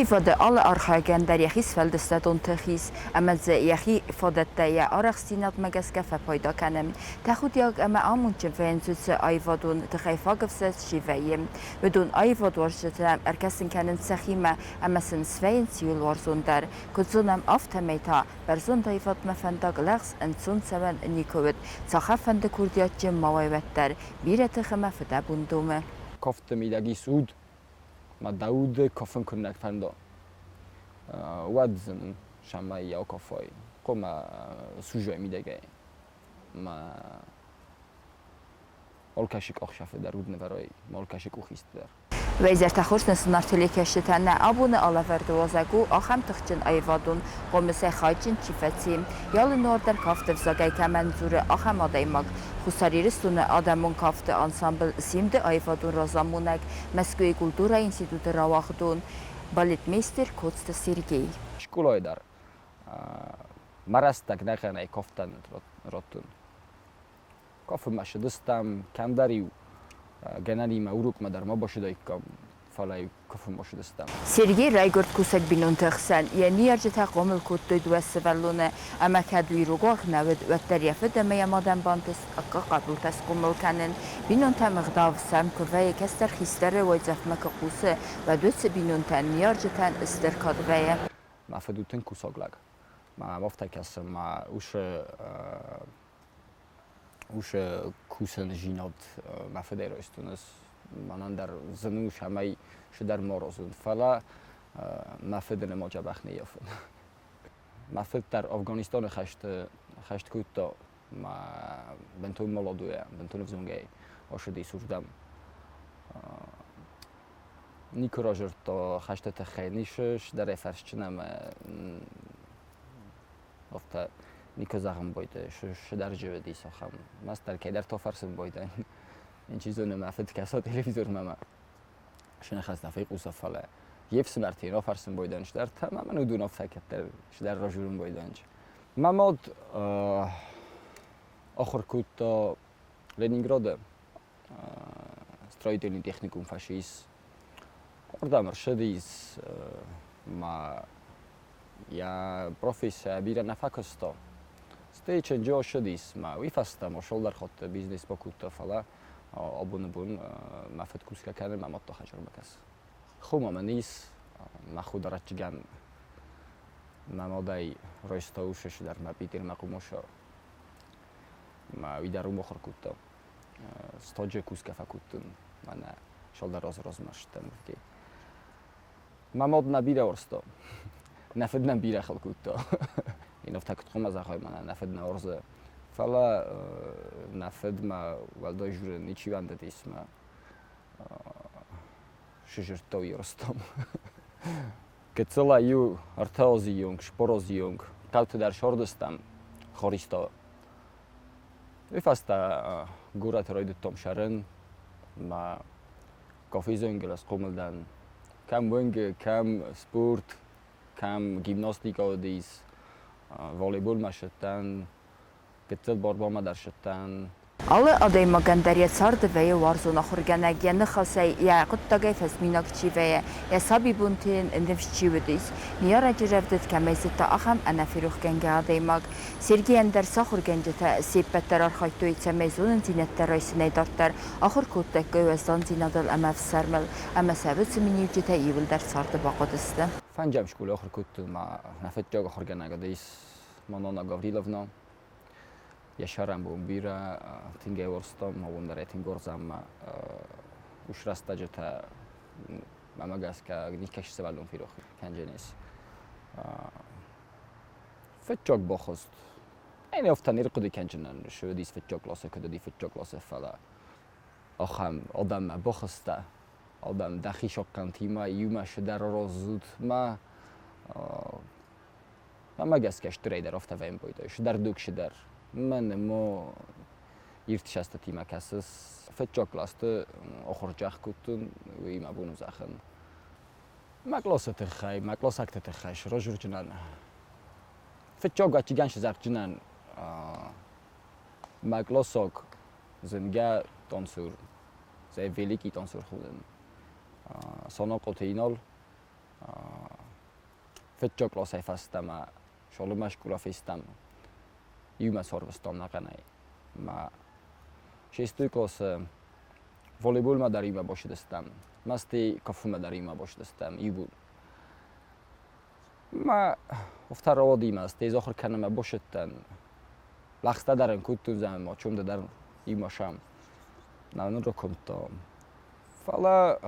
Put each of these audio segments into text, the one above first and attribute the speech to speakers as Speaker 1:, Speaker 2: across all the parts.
Speaker 1: Аивады алы архайӕгӕн дӕр йӕхи сфӕлдыстадон тых ис, ӕмӕ дзы йӕхи фадӕттӕ йӕ арӕхстдзинадмӕ гӕсгӕ фӕпайда кӕны. Тӕхудиаг ӕмӕ амондджын вӕййынц уыцы аивадон тыхӕй фаг ӕфсӕст чи вӕййы, уыдон аивадуарзджытӕ ӕркӕсын кӕнынц сӕхимӕ ӕмӕ сын свӕййынц иуыл уарзондӕр. Куыд зонӕм, афтӕмӕй та бӕрзонд аивадмӕ фӕндаг лӕгъз ӕнцон цӕуӕн никуы уыд, цахӕмфӕнды курдиатджын ма уай, уӕддӕр бирӕ тых ӕмӕ фыдӕбон домы.
Speaker 2: Кафты мидӕг ис уд, мӕ дӕ уды кафын куыннӕ фӕнда, уӕд зын цӕмӕй йӕ акафай, хъуамӕ сузай мидӕгӕй. Мӕ алкӕцы къахсӕфы дӕр уд нывӕрай, мӕ алкӕцы къухист дӕр.
Speaker 1: Уӕ хорз нӕ зынаргъ телекӕсджытӕ, нӕ абоны алӕвӕрды уазӕг у ахӕм тыхджын аивадон хъомысӕй хайджын чи фӕци, йӕ алы нуар дӕр кафты ӕвзагӕй кӕмӕн дзуры, ахӕм адӕймаг. Хуссар Ирыстоны адӕмон кафты ансамбль «Симд-ы» аивадон разамонӕг, Мӕскуыйы культурӕйы институты рауагъдон, балетмейстер Коцты Сергей.
Speaker 2: Скъолайы дӕр мӕ рӕстӕг нӕхъӕнӕй кафтӕн радтон. Кафынмӕ ссыдыстӕм, кӕмдӕр-иу гӕнӕнимӕ урокмӕ дӕр ма басыдаиккам, фӕлӕ-иу кафынмӕ ссыдыстӕм.
Speaker 1: Сергей райгуырд кусӕг бинонты хсӕн. Йӕ ныййарджытӕ хъомыл кодтой дыууӕ сывӕллоны, ӕмӕ кӕд уый рогуагъд нӕ уыд, уӕддӕр йӕ фыд ӕмӕ йӕ мадӕн бантыст хъӕбултӕ схъомыл кӕнын. Бинонтӕм ӕгъдау сӕм куы вӕййы, кӕстӕр хистӕры уайдзӕфмӕ куы хъусы, уӕд уыцы бинонтӕн, ныййарджытӕн стыр кад вӕййы.
Speaker 2: Мӕ фыд у тынг кусаг лӕг. Мӕ афтӕ кӕсы, мӕ усы усы кусӕнзинад мӕ фыдӕй райстон ӕз. Мӕнӕн дӕр зын у, цӕмӕй цыдӕр морозын, фӕлӕ мӕ фыды нӕма дзӕбӕх не ййафын. Мӕ фыд дӕр Афганистаны хӕсты хӕст кодта, мӕ бынтон молодойӕ, бынтон ӕвзонгӕй ацыдис уырдӕм. Никуы разырдта хӕсты тыххӕй ницы, дӕр ӕй фӕрсджын ӕмӕ афтӕ никуы зӕгъын бойты, сыдӕрджы уыдис ахӕм. Мастер кӕйдӕр то фӕрсын бойдӕн. Чи зоны, мӕ фыд кӕса телевизормӕ мӕ сыныхӕстӕ фехъуса, фӕлӕ йе фсымӕрты йын афӕрсын бойдӕн, сдӕртӕ ӕмӕ мын уыдон афтӕ кӕддӕр сдӕр разурын бойдӕн. Мӕ мад ахуыр кодта Ленинграды строительный техникум фӕсис. Уырдӕм ӕрцыдис ма йӕ профессийӕ бирӕ нӕ фӕкуыста. Стӕй чынджы ссыдис ма уый фӕстӕ ма шолдӕр хатт бизнес бакодта, фӕлӕ абоны бон мӕ фыд кусгӕ кӕны, мӕ мад та хӕдзармӕ кӕсы. Хо мӕ ис, мӕ хо дӕр адджыгӕн мӕ мадӕй райста усы дӕр мӕ Питермӕ хъумоса. Мӕ уый дӕр уым ахуыр кодта. Стоджы кусгӕ фӕкодтон, мӕнӕ шолдӕр разы размӕ ссыдтӕн уырдыгӕй. Мӕ мад нӕ бирӕ уарзта. Нӕ фыд нӕм бирӕ хыл кодта. Ин афтӕ куыд хъуамӕ зӕгъай, мӕнӕ нӕ фыд нӕ уарзы. Фӕлӕ нӕ фыдмӕ уӕлдай журы ничи вӕндыдис мӕ сызырдта Ирыстон. Гыццылӕй иу ӕртӕозийонг, спорозийонг хъӕуты дӕр сордыстӕм хористо. Уый фӕстӕ горӕты райдыдтон сӕрын, мӕ кофезонгыл схъомыл дӕн. Кӕм уынг, кӕм спорт, кӕм гимнастикӕ уыдис, волейболмӕ ссыдтӕн, гыццыл борбомӕ дӕр ссыдтӕн.
Speaker 1: Алы адӕймагӕн дӕр йӕ царды вӕййы уарзон ахуыргӕнӕг, йӕ ныхасӕй, йӕ хъуыддагӕй фӕзминаг чи вӕййы, йӕ сабибонты йын ныфс чи уыдис, ныййарӕджы рӕвдыд кӕмӕй зыдта, ахӕм ӕнӕферохгӕнгӕ адӕймаг. Сергейӕн дӕр сӕ ахуыргӕнджытӕ се ппӕт дӕр архайдтой, цӕмӕй зонындзинӕдтӕ райсынӕй дарддӕр ахуыр кодтаиккой уӕздандзинадыл ӕмӕ ӕфсармыл, ӕмӕ сӕ уыцы миниуджытӕ иууылдӕр царды бахъуыдысты.
Speaker 2: Фӕнджӕм скъолайы ахуыр кодтон мӕ нӕ фыццаг ахуыргӕнӕг уыдис Манона Гавриловна. Йӕ сӕрӕнбон бирӕ тынг ӕй уарзтам, абон дӕр ӕй тынг уарзӕм. Ус рӕстӕджытӕ мӕмӕ гӕсгӕ никӕцы сывӕллон ферох кӕндженис. Фыццаг бахызт. Ӕнӕ афтӕ не рхъуыды кӕнджынӕн, цы уыдис фыццаг классы, куыд уыди фыццаг классы, фӕлӕ ахӕм адӕммӕ бахызтӕ, адӕм дӕхи сахъхъӕнтимӕ иумӕ цыдӕр араздзут мӕ мӕмӕ гӕсгӕ стырӕй дӕр афтӕ вӕййын пойтой, цыдӕр дуг цыдӕр. Мӕн мо иртсӕстытимӕ кӕсыс. Фыццаг классты ахуырджах кодтон, уый мӕ бон у зӕгъын. Мӕ къласы тыххӕй, мӕ къласӕгты тыххӕй сразурджынӕн. Фыццаг ӕцӕгӕн сзӕгъджынӕн мӕ къласаг зынгӕ танцор, зӕй великий танцор хонын. Санахъоты Инал. Фыццаг къласӕй фӕстӕмӕ шолымӕ скъола фестӕм. Иумӕ сӕрвыстам нӕхъӕнӕй. Ма шестой къласы волейболмӕ дӕр иумӕ бацыдыстӕм. Мӕсти кафемӕ дӕр иумӕ бацыдыстӕм иууыл. Ма афтӕ рауади ма стӕй ахуыр кӕнынмӕ бацыдтӕн. Лӕгъстӕ дӕр ын кодтон, ӕмӕ чумдӕ дӕр иумӕ сӕм. Нӕ нын ракуымдта. Фӕлӕ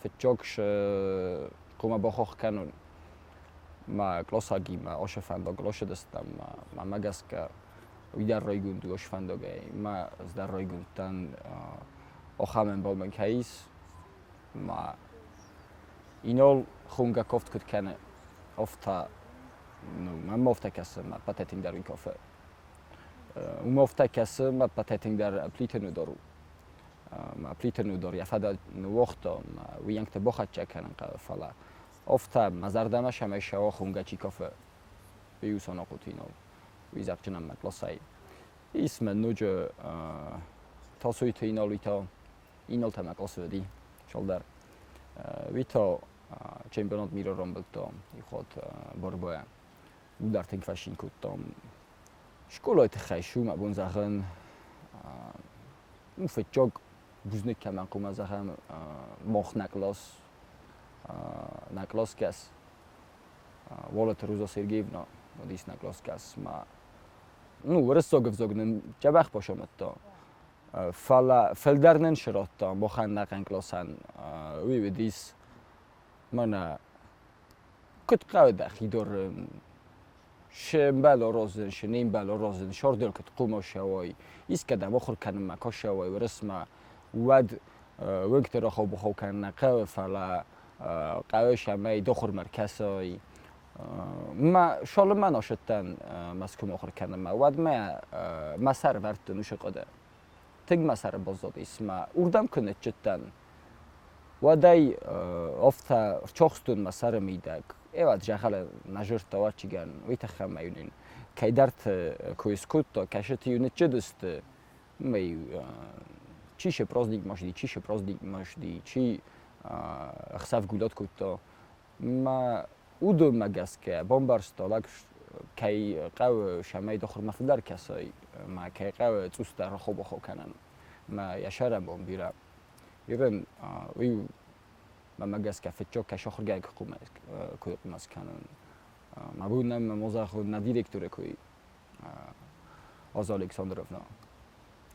Speaker 2: фыццаг хъуамӕ бахахх кӕнон, мӕ къласагимӕ ацы фӕндагыл ацыдыстӕм, мӕмӕ гӕсгӕ уый дӕр райгонд у ацы фӕндагӕй, мӕ ӕз дӕр райгонд дӕн, ахӕм ӕмбал мын кӕй ис, ма Инал хонгӕ кафт куыд кӕны, афтӕ, ну, мӕм афтӕ кӕсы, мӕ ӕппӕтӕй тынгдӕр уый кафы. Уым афтӕ кӕсы, мӕ ӕппӕтӕй тынгдӕр Плиты Нудар у. Мӕ Плиты Нудар йӕ фӕдӕ ныууагъта, мӕ уыйӕнгты бахӕццӕ кӕнын хъӕуы, фӕлӕ афтӕ мӕ зӕрдӕмӕ сӕмӕй сӕуа хонгӕ чи кафы, уый у Санахъоты Инал. Уый зӕгъджынӕн мӕ къласӕй. Ис мӕ ноджы Тасойты Инал, уый та Иналтӕ мӕ къласы уыди чалдӕр. Уый та чемпионат мира рамбылдта ихуат борьбӕйӕ. Уый дӕр тынг фӕцин кодтам. Скъолайы тыххӕй шу мӕ бон зӕгъын, ну, фыццаг бузныг кӕмӕн хъуамӕ зӕгъӕм, мах нӕ кълас, нӕ къласгӕс Уалыты Роза Сергеевна уыдис нӕ къласгӕс. Ма, ну, уырыссаг ӕвзаг нын дзӕбӕх бацамыдта. Фӕлӕ фылдӕр нын сырдта махӕн нӕхъӕн къласӕн уый уыдис мӕнӕ куыд хъӕуы дӕхи дарын, се мбал аразын, се не мбал аразын, сӕрдыл куыд хъуамӕ сӕуай, искӕдӕм ахуыр кӕнынмӕ куы сӕуай уырысмӕ, уӕд уынгты рахау-бахау кӕнын нӕ хъӕуы, фӕлӕ хъӕуы цӕмӕй дохуырмӕ ркӕсай. Мӕ цалынмӕ нӕ ссыдтӕн Мӕскуымӕ ахуыр кӕнынмӕ, уӕдмӕ мӕ сӕр ӕвӕрдтон уыцы хъуыды. Тынг мӕ сӕры баззадис, мӕ уырдӕм куы ныццыдтӕн, уӕд ӕй афтӕ рцахстон мӕ сӕры мидӕг. Ӕвӕд зӕгъӕлы нӕ зыдта уӕччигӕн, уый тыххӕй мӕ-иу нын кӕйдӕрты куы скодта, кӕсыты-иу ныццыдысты, мӕ-иу чи се праздникмӕ ссыди, чи се праздникмӕ ссыди, чи ӕхсӕв гулят кодта. Мӕ уыдонмӕ гӕсгӕ бамбӕрста лӕг, кӕй хъӕуы, цӕмӕй дохтырмӕ фылдӕр кӕсай ӕмӕ кӕй хъӕуы цъусдӕр рахо-бахо кӕнын. Мӕ йӕ сӕрӕнбон бирӕ. Ирын уый мӕмӕ гӕсгӕ фыццаг кӕй сахуыргӕнӕг куы хъуымац кӕнын. Мӕ бон нӕм мӕ зӕгъын нӕ директоры куы Аза Александровна.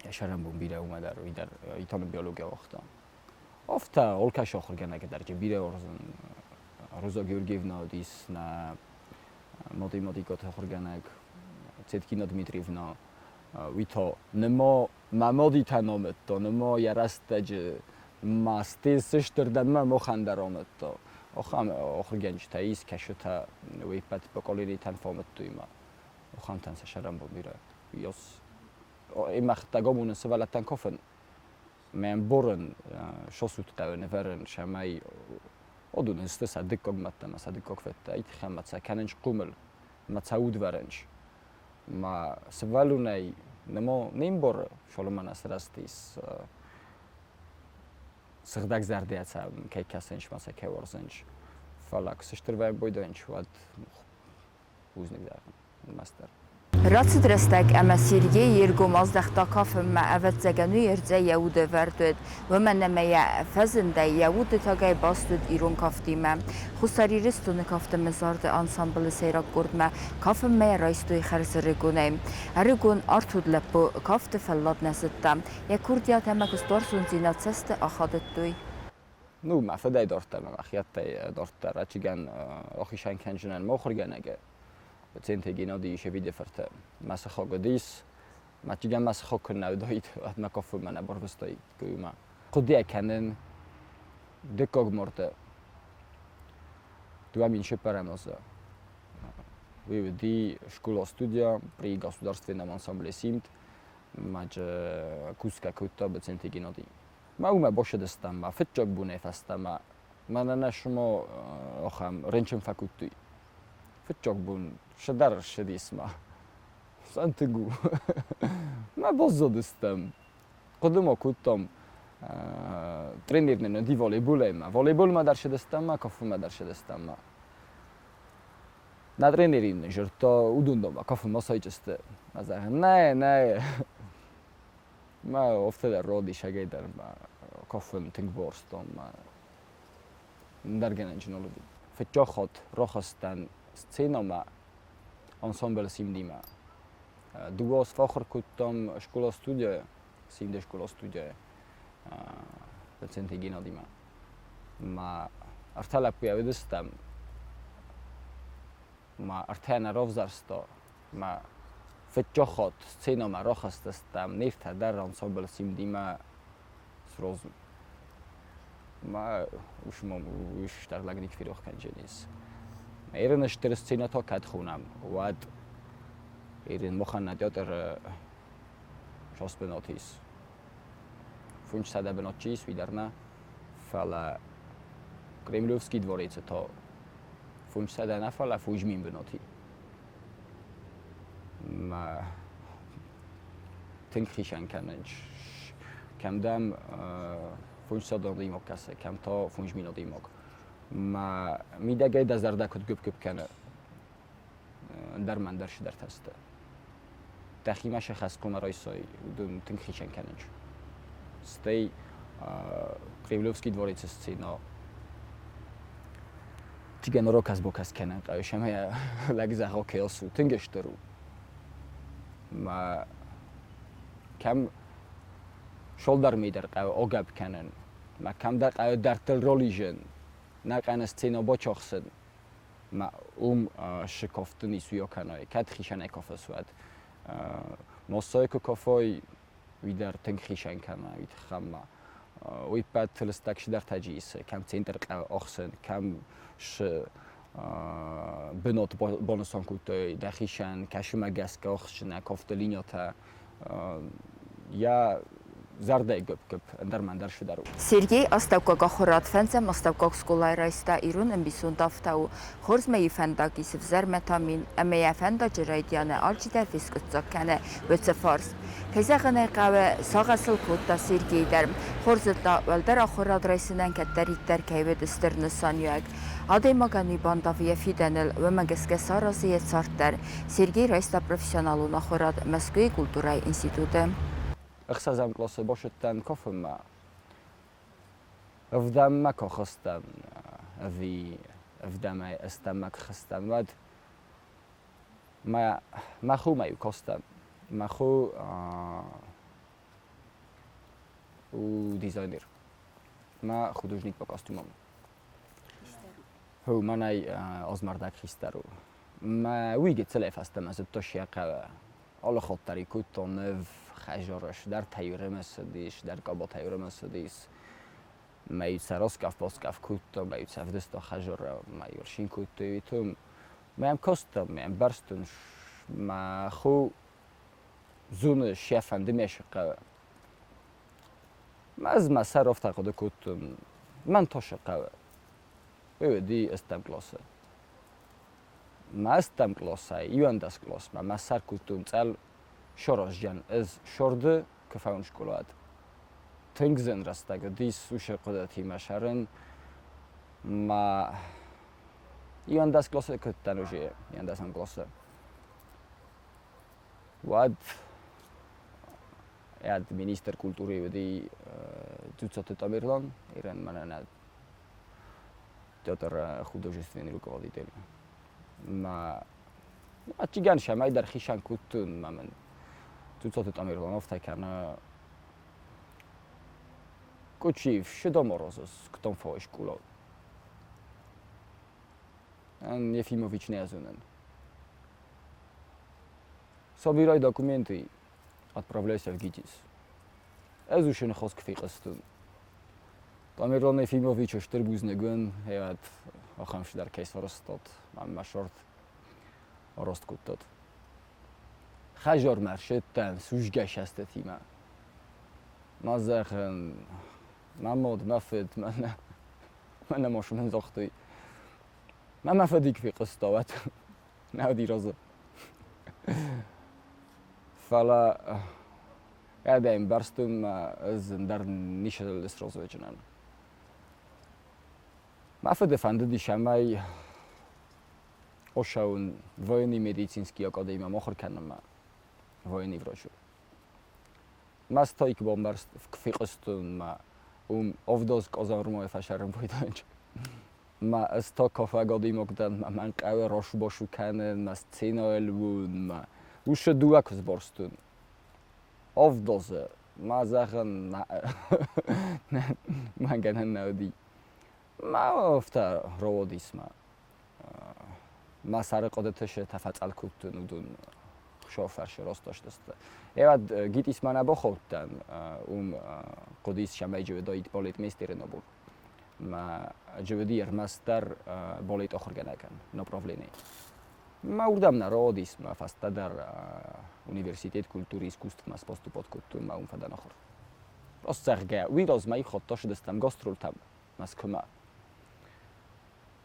Speaker 2: Йӕ сӕрӕнбон бирӕ уымӕ дӕр, уый дӕр итаны биология уагъта. Афтӕ алкӕцы ахуыргӕнӕг дӕр бирӕ уарзын. Роза Георгиевна уыдис нӕ математикӕты ахуыргӕнӕг Цеткина Дмитриевна. Уый та нырма мӕ мадитӕ амыдта, нырма йӕ рӕстӕджы ма сыстырдӕн мӕ махӕн дӕр амыдта. Ахӕм ахуыргӕнджытӕ ис, кӕсытӕ уый ӕппӕт поколенитӕн фӕамыдтой ма. Ахӕмтӕн сӕ сӕрӕнбон бирӕ. Имӕхтӕ гомоны сывӕллӕттӕн кафын. Мӕ ӕмбарын сосут хъӕуы нывӕрын, цӕмӕй уыдон сты сӕ дыккаг мӕдтӕ ӕмӕ сӕ дыккаг фыдтӕ, ай тыххӕй ма сӕ кӕнынц хъомыл, ма сӕ удвӕрынц. Ма сывӕллонӕй нӕма не мбары, цалынмӕ нӕ сырӕзтис сыгъдӕгзӕрдӕйӕ сӕ кӕй кӕсынц ма сӕ кӕй уарзынц. Фӕлӕ куы сыстыр вӕййынц, уӕд бузныг зӕгъын ӕрмӕстдӕр.
Speaker 1: Рацыд рӕстӕг ӕмӕ Сергей йе ргом аздӕхта кафынмӕ, ӕвӕццӕгӕн, уый ӕрдзӕй йӕ уды ӕвӕрд уыд, уымӕн ӕмӕ йӕ фӕзындӕй йӕ уды тагӕй баст уыд ирон кафтимӕ. Хуссар Ирыстоны кафты мзарды ансамблы сӕйраг къордмӕ кафынмӕ йӕ райстой хӕрзӕрыгонӕй. Ӕрыгон артуд лӕппу кафты фӕллад нӕ зыдта. Йӕ курдиат ӕмӕ куыстуарзондзинад цӕсты ахадыдтой.
Speaker 2: Ну, мӕ фыдӕй дарддӕр, мӕ мӕхиӕттӕй дарддӕр ачигӕн ахицӕн кӕнджынӕн мӕ ахуыргӕнӕг Центе Геннадий Шевиды фырты. Мӕ сыхаг уыдис, мӕ чигӕн мӕ сыхаг куы нӕ уыдаид, уӕд мӕ кафемӕ нӕ барвыстаиккой уымӕ. Хъуыдыйӕ кӕнын дыккаг марты 2004 азы. Уый уыди школа-студия при государственном ансамбле «Симд», мӕ кусгӕ кодта Быценты Геннадий. Мӕ уымӕ бацыдыстӕм мӕ фыццаг бонӕй фӕстӕмӕ. Мӕнӕ нӕ шумо ахӕм рынчын фӕкодтой. Фыццаг бон цыдӕр ссыдис ма. Сӕнтыг у. Мӕ баззадыстӕм. Хъуыды ма кодтам, тренер нын уыди волейболӕй ма. Волейболмӕ дӕр цыдыстӕм ма, кафемӕ дӕр цыдыстӕм ма. На тренерин жыртта удундома кафын масайчысты. Ма зӕгъын, нӕ, нӕ. Ма офтӕ дӕр роди сагӕй дӕр ма кафын тынг борстон ма ӕндӕр гӕнӕнджын уыди. Фыццаг хатт рахызтӕн сценӕмӕ ансамбль Симдимӕ. Дыууӕ сфахуыр кодтам школа-студияйы, Симды школа-студияйы доценты Геннадимӕ. Ма ӕртӕ лӕппуйӕ уыдыстӕм. Ма ӕртӕ нӕ равзӕрста. Ма фыццаг хатт сценӕмӕ рахызтыстӕм, не ртӕ дӕр ансамбль Симдимӕ сразу. Ма уш уш дӕр лӕг ферох кӕндженис. Ерын стыр сценӕтӕ кӕд хонӕм, уӕд ерын махӕн нӕ театр шост бынат ис. 500 бынат чи ис, уый дӕр нӕ, фӕлӕ Кремлевский дворец та 500 нӕ, фӕлӕ 5000 бынати. Ма тынг хицӕн кӕнынц. Кӕм дӕм 500 адӕймаг кӕсы, кӕм та 5000 адӕймаг. Ма мидӕгӕй дӕ зӕрдӕ куыд гуыпп-гуыпп кӕны, ӕндӕр мӕ ӕндӕр цыдӕртӕ сты. Дӕхимӕ сӕ хӕс куы нӕ райсай, уыдон тынг хицӕн кӕнынц. Стӕй Кремлевский дворец сцена Тигӕн рокас-бокас кӕнӕн хъӕуы, ӕмӕ лӕг зӕгъы, окей, у, тынг стыр у. Ма кӕм шолдармӕ дӕр хъӕуы огӕпп кӕнын, ма кӕмдӕр хъӕуы дӕрдтыл ролизын, нӕ къӕнӕ сцена бачахсын, ма уым шы кофтын исуйо кӕной, кӕд хицӕнӕй кофыс, уӕд. Моссой куы кофой, уый дӕр тынг хицӕн кӕны, уый тыххӕй ма уый ппӕт лыстӕг цыдӕртӕ исы, кӕм центр ӕхсын, кӕм шы бынат банысан кодтой дӕхицӕн, кӕсымӕ гӕсгӕ ӕхсынӕ, кофты линятӕ. Йӕ зӕрдӕйы гуыпп-гуыпп ӕндӕр мӕ ӕндӕр цыдӕр у.
Speaker 1: Сергей астӕуккаг ахуырад фӕндзӕм астӕуккаг скъолайы райста ирон ӕмбисонд афтӕ у: Хорзмӕ йы фӕндаг ис ӕвзӕрмӕ та мин, ӕмӕ йӕ фӕндаджы райдианы алчидӕр фескъуыддзаг кӕны уыцы фарст. Кӕй зӕгъын ӕй хъӕуы, сагъӕсыл кодта Сергей дӕр. Хорз зыдта, уӕлдӕр ахуырад райсынӕн кӕддӕриддӕр кӕй уыд стыр нысаниуӕг. Адӕймагӕн уый бандавы йӕ фидӕныл, уымӕ гӕсгӕ саразы йӕ цард дӕр. Сергей райста профессионалон ахуырад Мӕскуыйы культурӕйы институты.
Speaker 2: Ӕхсӕзӕм къласы бацыдтӕн кофемӕ. Ӕвдӕммӕ куы хызтӕн, ӕви ӕвдӕмӕй ӕстӕммӕ куы хызтӕн, уӕд мӕ мӕ хомӕ-иу кастӕн. Мӕ хо у дизайнер. Мӕ художник по костюмам. Хо мӕнӕй ӕзмӕрдӕг хистӕр у. Мӕ уый гыццылӕй фӕстӕмӕ зыдта се хъӕуы. Алы хатт дӕр кодтон ныв, хӕзоры сдӕртӕ-иу рымысыдис, дӕр къабатӕ-иу рымысыдис. Мӕ-иу сӕ раскъӕф-баскъӕф кодта, мӕ-иу сӕ ӕвдыста хӕзоры, мӕ-иу ӕрсин кодтой уый Мӕм кастӕн, мӕм бӕрстон, мӕ хо зоны сӕ фӕнды мӕ шы хъӕуы. Ӕз мӕ сӕр афтӕ хъуыды кодтон, мӕн та шы хъӕуы. Уый уыди ӕстӕм къласы. Мӕ ӕстӕм къласӕй иуӕндӕс къласмӕ мӕ сӕр кодтон цъӕл сараздзӕн ӕз сӕрды куы фӕуын скъолад. Тынг зын рӕстӕг уыдис уыцы хъуыдытимӕ сӕрын. Мӕ иуӕндӕс къласы куы уыдтӕн уже, иуӕндӕсӕм къласы, уӕд ӕд министр культуры уыди Дзуццаты Тамерлан, Ирӕн мӕнӕн театр художественный руководитель. Ма ачиган сӕмӕй дӕр хицӕн кодтон ма мын Дзуццаты Тамерлан афтӕ кӕны Кучиев Шедоморозос ктом фӕуой школо. Ефимович не зонын. Собирай документы, отправляйся в ГИТИС. Ӕз уышы ныхас куы фехъуыстон. Тамерлан Ефимович стыр бузныг уын, ӕд ахӕм цыдӕр кӕй сарӕзтат, мӕ сӕрт раст кодтат. Хӕдзармӕ ссыдтӕн судзгӕ сӕстытимӕ. Ма зӕгъын, мӕ мад, мӕ фыд, мӕнӕ, мӕнӕ ма мын загътой. Мӕ мӕ фыдик фехъуыста, уӕд нӕ уыди разы. Фӕлӕ ӕдӕм бӕрстон мӕ ӕз ӕндӕр ницыразы. Мӕ фыды фӕндыди, цӕмӕй Ошаун военный медицинский академия мохор кӕнынмӕ, военный врач. Ма стойк бомбарст фиқустун ма овдоз козармой фашарм бойданч. Ма стокофагодимогдан ма ман къаве рошбошу кӕнын, ма сценоэлвун, ма уше дуакс борстун. Овдозе ма зӕгъын ма гӕнӕн нӕ уыди. Ма офта роодис ма. Ма сары къодытышы тафацал куттун удун шофаршы ростоштысты. Эвад гитис мана бохоттан къодис шамайджы доит балетмейстеры нобур. Ма джывди ӕрмӕстдӕр балет ахуыргӕнӕгӕн направлени. Ма уырдӕм нӕ роодис, ма фӕстӕдӕр университет культуры искусств-ма споступот кодтон, ма уым фӕдӕн ахуыр. Рост зӕгъгӕ, уый размӕ хотто сыдыстӕм гастролтӕм Мӕскуымӕ.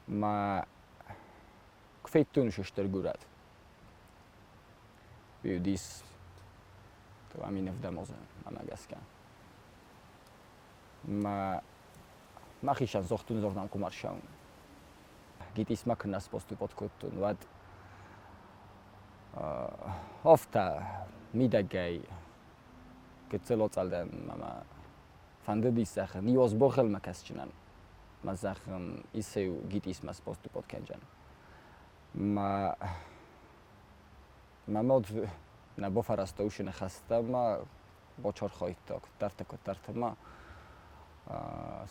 Speaker 2: Ма куы федтон стыр горӕт. Уыдис 2007 азы, мӕнмӕ гӕсгӕ. Ма мӕхицӕн загътон зӕрдӕм къуымӕрсӕн. Гитисмӕ куы нӕ споступот кодтон, уӕд афтӕ мидӕгӕй гыццыл оцалдӕн мӕ фӕндыдис зӕгъын, иоз богъелмӕ кӕсджынӕн. Ма зӕгъын, исеу гитисмӕ споступот кӕнджӕн. Ма мӕ мад нӕ бафӕрӕзта уыцы ныхӕстӕ, ма бацархайдта куыддӕртӕ-куыддӕртӕ ма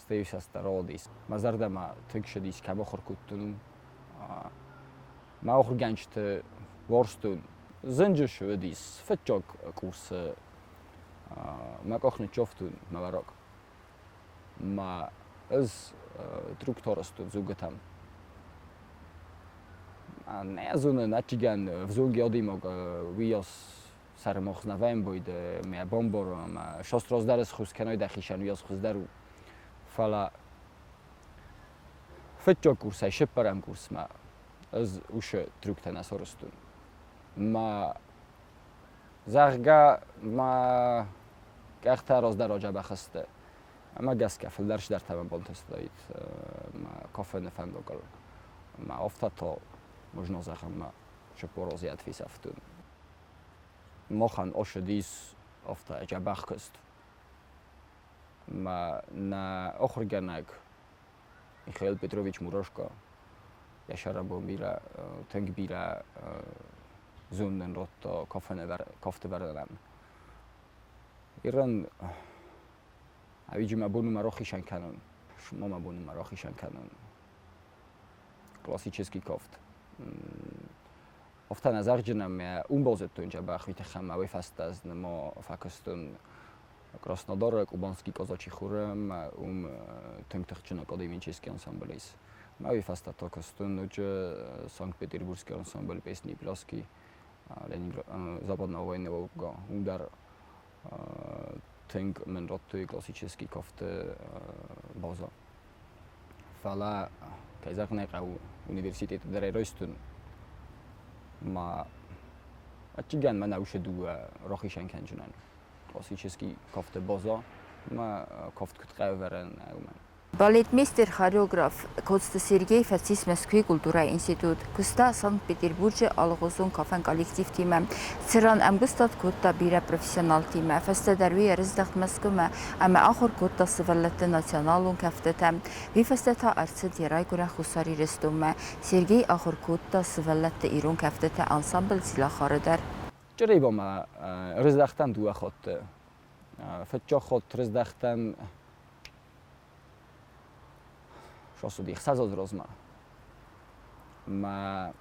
Speaker 2: стӕй фӕстӕ роодис. Мӕ зӕрдӕмӕ тынг ссыдис, кӕм ахуыр кодтон, мӕ ахуыргӕнджыты уарзтон. Зынджы уыдис фыццаг курсы мӕ къух ныццавтон мӕ уӕраг. Ма ӕз трактористон дзугатӕм. Нӕ зонын, ӕцӕгӕн взонг адӕймаг уыйас сӕрмагъз нӕ фӕмбойд, мӕ бамбар ӕмӕ саст раздӕр схуыз кӕной дӕхицӕн, уыйас хуыздӕр у. Фӕлӕ фыццаг курсӕй цыппӕрӕм курсмӕ ӕз уыцы трюктӕ нӕ сарӕзтон. Ма зӕгъгӕ, мӕ къӕхтӕ раздӕр аджабӕх сты. Ӕмӕ гӕсгӕ фылдӕр цыдӕртӕ мӕ бантыстаид мӕ кафены фӕндагыл. Мӕ афтӕ та, можно зӕгъӕм, мӕ 40 азы фесӕфтон. Махӕн ӕссыдис афтӕ дзӕбӕх куыст. Мӕ нӕ ахуыргӕнӕг Михаил Петрович Мурашко йӕ сӕрӕнбон бирӕ, тынг бирӕ зондӕн радта кафты вӕрӕнӕн. Ирӕн ӕвиджы мӕ бон у мӕ рахицӕн кӕнын, ма мӕ бон у мӕ рахицӕн кӕнын. Классический кафт. Афтӕ нӕ зӕгъджынӕн мӕ уым базыдтон дзӕбӕх, уый тыххӕй мӕ уый фӕстӕ ӕз нӕма фӕкуыстон Краснодары Кубанский казачий хоры ӕмӕ уым тынг тыхджын академический ансамбль ис. Мӕ уый фӕстӕ та куыстон ноджы Санкт-Петербургский ансамбль песни и пляски Западного военного округа. Уым дӕр тынг мын радтой классический кафты базӕ. Фӕлӕ, кӕй зӕгъын ӕй хъӕуы, университеты дӕр ӕрайстон. Ма ӕцӕгӕн мӕ нӕ уыцы дыууӕ рахицӕн кӕнджынӕн. Классический кафты база ма кафт куыд хъӕуы уымӕн.
Speaker 1: Балетмейстер, хореограф Коцты Сергей фӕцис Мӕскуыйы культурӕйы институт. Куыста Санкт-Петербурджы алыгъуызон кафӕн коллективтимӕ, цыран ӕмгуыстад кодта бирӕ профессионалтимӕ. Фӕстӕдӕр уый ӕрыздӕхт Мӕскуымӕ ӕмӕ ахуыр кодта сывӕллӕтты националон кӕфтытӕ. Уый фӕстӕ та ӕрцыд йӕ райгуырӕн Хуссар Ирыстонмӕ. Сергей ахуыр кодта сывӕллӕтты ирон кӕфтытӕ ансамбль Зилахары дӕр.
Speaker 2: Чъребомӕ рыздӕхтӕн дыууӕ хатты. Фыццаг хатт рыздӕхтӕн шосуди 6 азы размӕ. Мӕ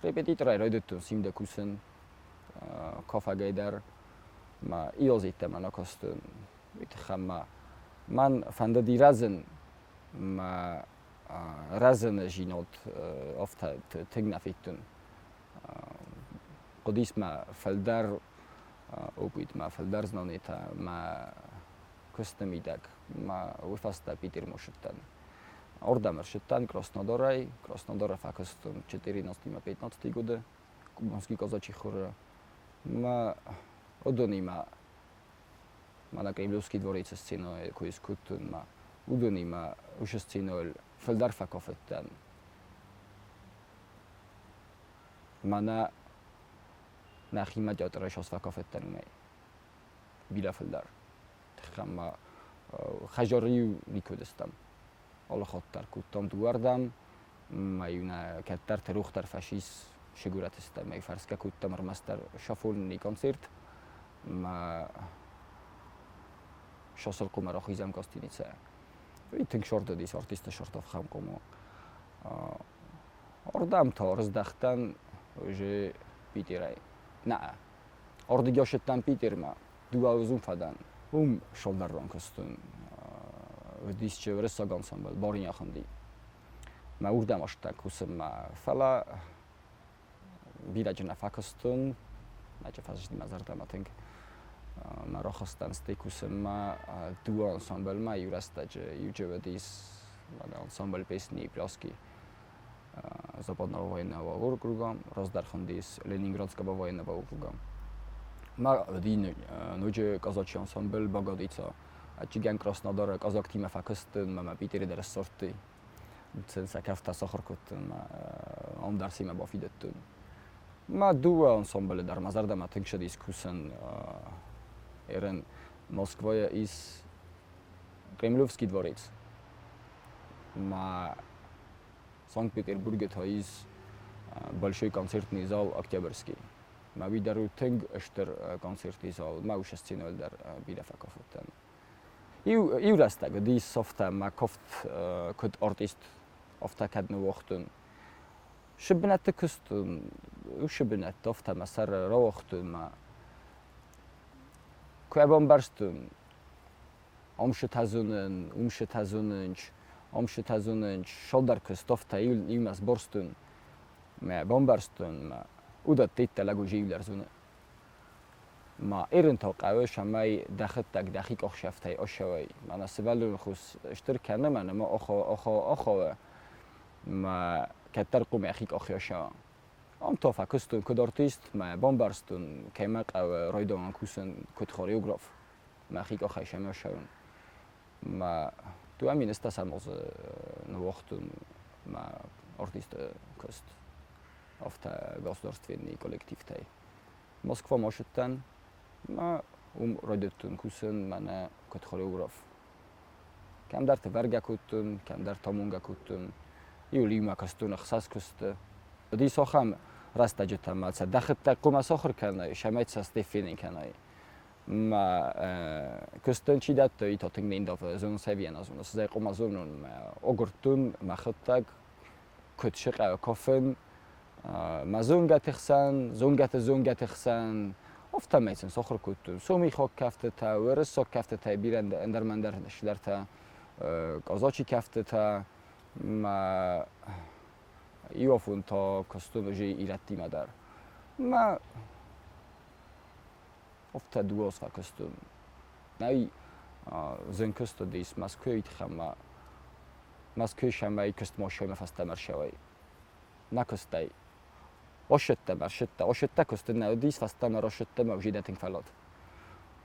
Speaker 2: репетиторӕй райдыдтон симдӕ кусын, кафӕгӕй дӕр. Мӕ иозиттӕ мӕ накастон. Уый тыххӕй мӕ мӕн фӕндыди рӕзын, мӕ рӕзыны зинод афтӕ тынг нӕ федтон. Хъуыдис мӕ фылдӕр опыт, мӕ фылдӕр знонетӕ, мӕ куысты мидӕг. Мӕ уый фӕстӕ Питермӕ ссыдтӕн. Ардӕм ӕрсыдтӕн Краснодарӕй. Краснодары фӕкуыстон 14-15 годы Кубанский казачий хоры. Мӕ уыдонимӕ мӕнӕ Кремлевский дворец сценӕйы куы скодтон, мӕ Уыдонимӕ уыцы сценӕйыл фылдӕр фӕкафыдтӕн. Мӕнӕ нӕхимӕ театрӕй сос фӕкафыдтӕн уымӕй. Бирӕ фылдӕр. Тыххӕн ма хӕдзары-иу никуы уыдыстӕм. Алы хатт дӕр кодтам дыууӕрдӕм, ма-иу нӕ кӕддӕрты рух дӕр фӕсис сигурӕтыстӕм, ӕй фӕрсгӕ кодтам ӕрмӕстдӕр Шафонни концерт, ма Сосырхъумӕ рахизӕм гостиницӕйӕ. Уый тынг сорд уыдис, артисты сортов хӕмкъом у. Ардӕм та ӕрыздӕхтӕн уже Питерӕй. Нӕ, ардыгӕй ссыдтӕн Питермӕ, дыууӕ фӕдӕн. Уым шолдӕррон куыстон. Уыдис уырыссаг ансамбль Бариня хуынди. Мӕ уырдӕм астӕ кусынмӕ, фӕлӕ бирӕджы нӕ фӕкуыстон, мӕ фӕзынди мӕ зӕрдӕмӕ тынг. Мӕ рахызтӕн стӕй кусынмӕ дыууӕ ансамбльмӕ иу рӕстӕджы иуджы уыдис ансамбль песни и пляски Западного военного округа, раздӕр хуындис Ленинградского военного округа. Мӕ уыди ноджы казачий ансамбль Богодица. Ӕччигӕн Краснодары казактимӕ фӕкуыстон, мӕ мӕ Питере дӕр ссардтой. Сӕ кӕфтӕ сахуыр кодтон, мӕ ам дӕр семӕ бафидыдтон. Мӕ дыууӕ ансамблы дӕр мӕ зӕрдӕмӕ тынг ссыдис кусын. Ерын Москвайы ис Кремлевский дворец. Мӕ Санкт-Петербурге та ис большой концертный зал Октябрьский. Мӕ уый дӕр у тынг стыр концертный зал. Мӕ уыцы сценӕйыл дӕр бирӕ фӕкафыдтӕн. Иу рӕстӕг уыдис афтӕ, мӕ кафт куыд артист, афтӕ кӕд ныууагътон. Шы бынӕтты куыстон, уыцы бынӕтты афтӕ мӕ сӕр рауагътон, мӕ куы бамбӕрстон, ам шытӕ зонын, уым шытӕ зонын, ам шытӕ зонын, шалдӕр куыст афтӕ иумӕ сборстон, мӕ бамбӕрстон, мӕ уыдӕттӕ иттӕг уже иулӕр зоны. Ма ерынтӕ хъӕуы, цӕмӕй дӕхӕдӕг дӕхи къухсӕфтӕй ацӕуай. Мӕнӕ сывӕллон хъус стыр кӕны, мӕнӕ ма охо, ма кӕддӕр хъуамӕ йӕхи къахы ацӕуа. Ам та фӕкуыстон куыд артист, мӕ бамбӕрстон, кӕй мӕ хъӕуы райдайӕн кусын куыд хореограф. Мӕхи къахӕй сӕм ацӕуын. Мӕ дыууӕ министр сӕм ныууагътон мӕ артисты куыст афтӕ государственный коллективтӕй. Москвамӕ ссыдтӕн ӕмӕ уым райдыдтон кусын мӕнӕ куыд хореограф. Кӕмдӕрты бӕргӕ кодтон, кӕмдӕрты амонгӕ кодтон. Иу иумӕ куыстон ӕхсӕз куысты. Уыдис ахӕм рӕстӕджытӕ ӕмӕ сӕ дӕхӕдӕг хъуамӕ сахуыр кӕнай, цӕмӕй сӕ стӕй фенын кӕнай. Мӕ куыстӕн чи дӕтты, уый та тынг не ндавы, зонынц ӕви ӕнӕзонынц. Ӕз ӕй хъуамӕ зонон, мӕ агуырдтон мӕхӕдӕг, куыд сыкъа кафын, мӕ зонгӕты хсӕн, зонгӕты зонгӕты хсӕн, афтӕмӕй сын сахуыр кодтон. Сомихаг кӕфтытӕ, уырыссаг кӕфтытӕ, бирӕ ӕндӕр-мӕндӕр чидӕртӕ, казачий кӕфтытӕ, мӕ иу афон та куыстон уже ирӕттимӕ дӕр. Мӕ афтӕ дыууӕ аз фӕкуыстон. Нӕй зын куыст уыдис Мӕскуыйы тыххӕй ӕмӕ Мӕскуыйы сӕмӕй куыстмӕ сӕумӕ фӕстӕмӕ ӕрцӕуай. Нӕ куыстӕй. Ошеттӕ ӕрсыдтӕ, ошеттӕ куысты нӕ уыдис, фӕстӕмӕ рошеттӕ мӕ уже тынг фӕллад.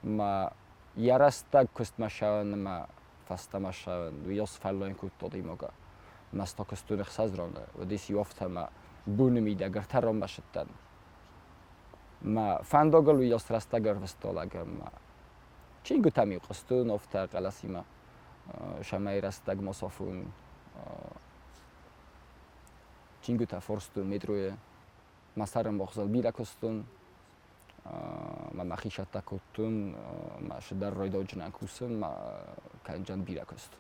Speaker 2: Мӕ йӕ рӕстӕг куыстмӕ ссӕуын ӕмӕ фӕстӕмӕ ссӕуын, уый ос фӕллойын кодта адӕймагӕ. Мӕ ста куыстон ӕхсӕз раны, уыдис иу афтӕ ӕмӕ боны мидӕг ӕртӕ ранмӕ ссыдтӕн. Мӕ фӕндагыл уый ос рӕстӕг ӕрвыста лӕг ӕмӕ чингуытӕм-иу хъуыстон афтӕ хъӕлӕсимӕ, цӕмӕй рӕстӕг ма сафон. Чингуытӕ форстон метройы мӕ сӕрӕмбохзӕл бирӕ куыстон, мӕ мӕхи цӕттӕ кодтон, мӕ цыдӕр райдауджынӕн кусын, мӕ кӕнджын бирӕ куыст.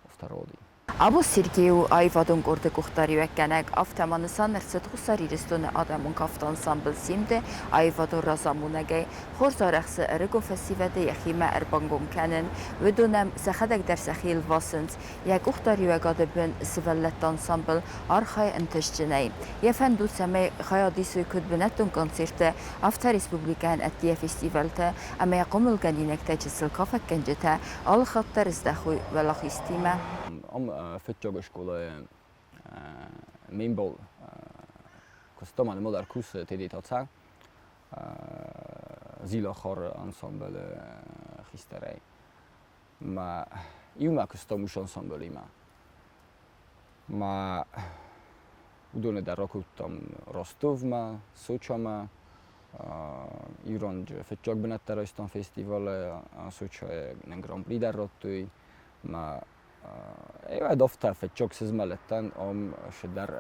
Speaker 2: Афтӕ роди.
Speaker 1: Абон Сергей у аивадон къорды къухдариуӕггӕнӕг, афтӕ ма нысан ӕрцыд Хуссар Ирыстоны адӕмон кафты ансамбль «Симд-ы» аивадон разамонӕгӕй. Хорз арӕхсы ӕрыгон фӕсивӕды йӕхимӕ ӕрбангом кӕнын. Уыдон ӕм сӕхӕдӕг дӕр сӕхи лвасынц. Йӕ къухдариуӕгады бын сывӕллӕтты ансамбль архайы ӕнтыстджынӕй. Йӕ фӕнд у, цӕмӕй хайад исой куыд бынӕттон концерттӕ, афтӕ республикӕйӕн ӕддейӕ фестивалтӕ ӕмӕ йӕ хъомылгӕнинӕгтӕ чысыл кафӕггӕнджытӕ алы хатт дӕр здӕхой уӕлахизтимӕ.
Speaker 2: Ам фыццаг скъолайы ме мбал куыста, мӕнмӕ дӕр кусы Тедеты Зилахары ансамблы хистӕрӕй. Мӕ Иумӕ куыстам уыцы ансамблимӕ. Ма уыдоны дӕр ракодтам Ростовмӕ, Сочамӕ. Ирон фыццаг бынӕттӕ райстам фестивалы, Сочайы нын гран-при дӕр радтой. Ма Ӕвӕд афтӕ фыццаг сызмӕлыдтӕн ам цыдӕр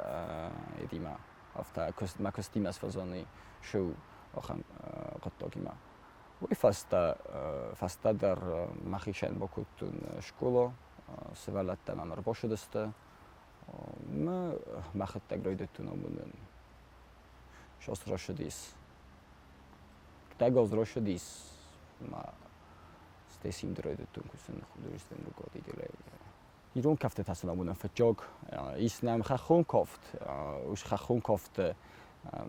Speaker 2: эдимӕ афтӕ мӕ куыстимӕ сфӕзони сыу ахӕм хъуыддагимӕ. Уый фӕстӕ фӕстӕдӕр мӕхицӕн бакодтон скъола, сывӕллӕттӕ мӕм ӕрбацыдысты. Мӕ мӕхӕдӕг райдыдтон амонын. Сосросыдис. Тагоз росыдис ма стӕй симды райдыдтон кусын художественный руководителӕй. Ирон кӕфтытӕ сын амонӕм фыццаг. Ис нӕм хӕххон кафт. Ус хӕххон кафты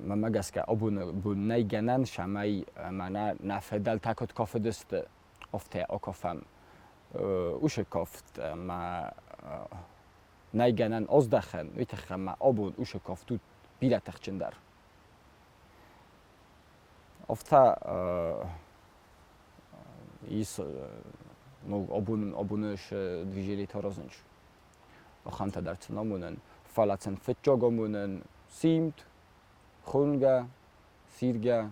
Speaker 2: мӕнмӕ гӕсгӕ абоны бон нӕй гӕнӕн, цӕмӕй мӕнӕ нӕ фыдӕлтӕ куыд кафыдысты, афтӕ акафӕм. Уыцы кафт ма нӕй гӕнӕн аздӕхӕн, уый тыххӕй ма абон уыцы кафт у бирӕ тыхджындӕр. Афтӕ ис ну, абоны движениетӕ аразынц. Ахӕмтӕ дӕр сын амонӕн. Фӕлӕ сын фыццаг амонӕн симд, хунгӕ, сиргӕ.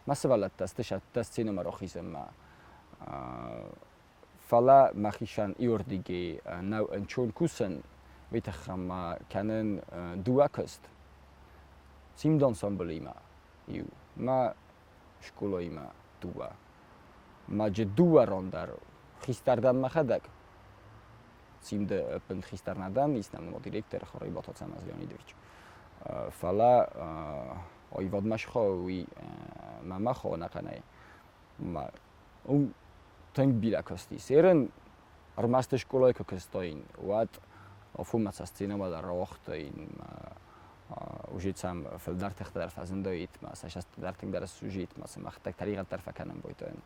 Speaker 2: Мӕ сывӕллӕттӕ сты сӕттӕ сценӕмӕ рахизынмӕ. Фӕлӕ мӕхицӕн иуырдыгӕй нӕу ӕнцон кусын, уый тыххӕй ма кӕнын дыууӕ куыст. Симд ансамблимӕ иу, мӕ скъолаимӕ дыууӕ. Маджы дыууӕ ран дӕр хистӕр дӕн мӕхӕдӕг. Симды ӕппын хистӕр нӕ дӕн, ис нӕм директор Хорайбаты Ацӕмӕз Леонидович. Фӕлӕ аивадмӕ схауы, уый мӕ хауы ӕнӕхъӕнӕй. Тынг бирӕ куыст ис. Ерын ӕрмӕст скъолайы куы куыстаин, уӕд афонмӕ сӕ сценӕмӕ дӕр рауагътаин, уже сӕм фылдӕр тыхтӕ дӕр фӕзындаид, мӕ сӕ дӕр тынгдӕр ссужит, мӕ сӕ мӕхӕдӕг тӕригъӕд дӕр фӕкӕнын байдайын.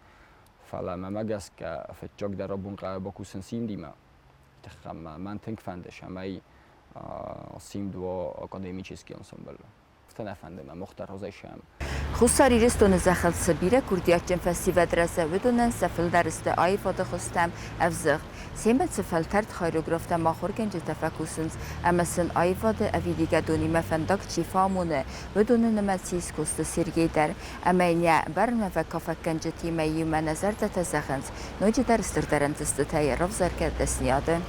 Speaker 2: Фӕлӕ мӕмӕ гӕсгӕ фыццагдӕр абон хъӕуы бакусын симдимӕ. Тыххӕй мӕн тынг фӕнды, цӕмӕй симд уа академический ансамбль. Афтӕ нӕ фӕнды мӕ Мухтар Розайшӕм.
Speaker 1: Хуссар Ирыстоны зӕххыл цы бирӕ курдиатджын фӕсивӕд рӕзы, уыдонӕн сӕ фылдӕр сты аивады хуызтӕм ӕвзыгъд. Семӕ цы фӕлтӕрд хореографтӕ ӕмӕ ахуыргӕнджытӕ фӕкусынц ӕмӕ сын аивады ӕвидигӕ донимӕ фӕндаг чи фӕамоны, уыдоны нымӕц ис Коцты Сергей дӕр. Ӕмӕ йын йӕ бӕрнуӕвӕг кафӕггӕнджытимӕ иумӕ нӕ зӕрдӕтӕ зӕгъынц, ноджыдӕр стырдӕр ӕнтыстытӕ йӕ равзаргӕ дӕсныйады.